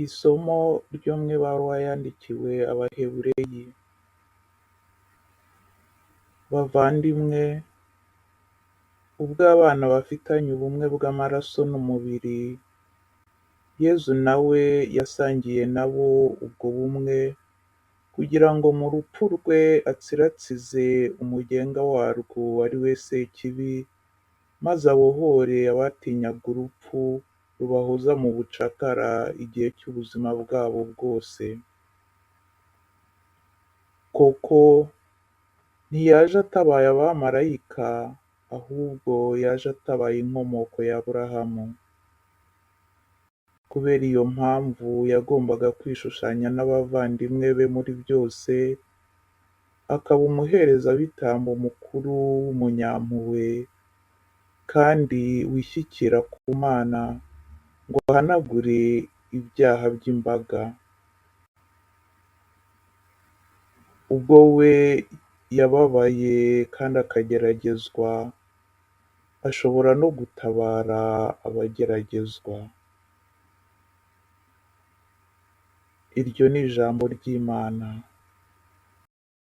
Isomo ryo mu ibaruwa yandikiwe Abahebureyi. Bavandimwe, ubwo abana bafitanye ubumwe bw'amaraso n'umubiri, Yezu na we yasangiye na bo ubwo bumwe kugira ngo mu rupfu rwe atsiratsize umugenga warwo ari we Sekibi, maze abohore abatinyaga urupfu rubahoza mu bucakara igihe cy'ubuzima bwabo bwose. Koko ntiyaje atabaye abamalayika, ahubwo yaje atabaye inkomoko ya Abrahamu. Kubera iyo mpamvu yagombaga kwishushanya n'abavandimwe be muri byose, akaba umuherezabitambo mukuru w'umunyampuhwe kandi wishyikira ku Mana, ngo ahanagure ibyaha by'imbaga. Ubwo we yababaye kandi akageragezwa, ashobora no gutabara abageragezwa. Iryo ni ijambo ry'Imana.